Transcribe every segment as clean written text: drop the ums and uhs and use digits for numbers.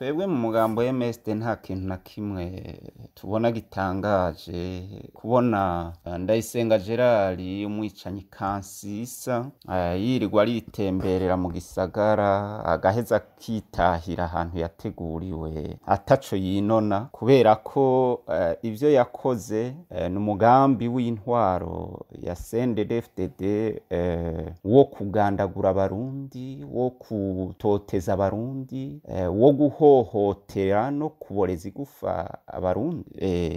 Twebwe mu mugambo MSD nta kintu na kimwe tubona gitangaje kubona Ndayisenga Gerard, umwicanyi kansisa, yirirwa aritemberera mu gisagara, agaheza akitahira ahantu yateguriwe ataco yinona, kubera ko ivyo yakoze ni umugambi w'intwaro ya CNDD-FDD wo kugandagura Abarundi, wo gutoteza Abarundi, wo guhohotera no kuboreza igufa Abarundi.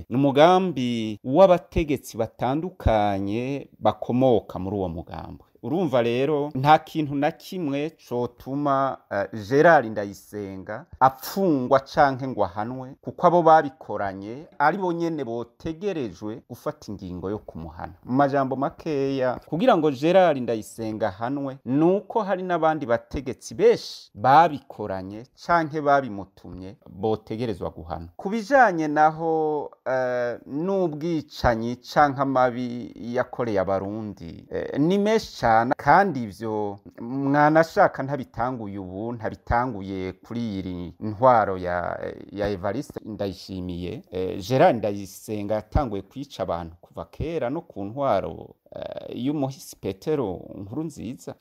Ni umugambi w'abategetsi batandukanye bakomoka muri uwo mugambi. Urumva rero nta kintu na kimwe cotuma Gerard Ndayisenga apfungwa canke ngo ahanwe, kuko abo babikoranye ari bo nyene botegerejwe gufata ingingo yo kumuhana. Mu majambo makeya, kugira ngo Gerard Ndayisenga ahanwe nuko hari n'abandi bategetsi benshi babikoranye canke babimutumye botegerezwa guhanwa. Ku bijanye naho n'ubwicanyi canke amabi yakoreye Abarundi, ni menshi cane, kandi ivyo mwanashaka ntabitanguye ubu, ntabitanguye kuri iyi ntwaro ya Evariste Ndayishimiye. Gerard Ndayisenga yatanguye kwica abantu kuva kera, no ku ntwaro y'umuhisi Petero Nkurunziza.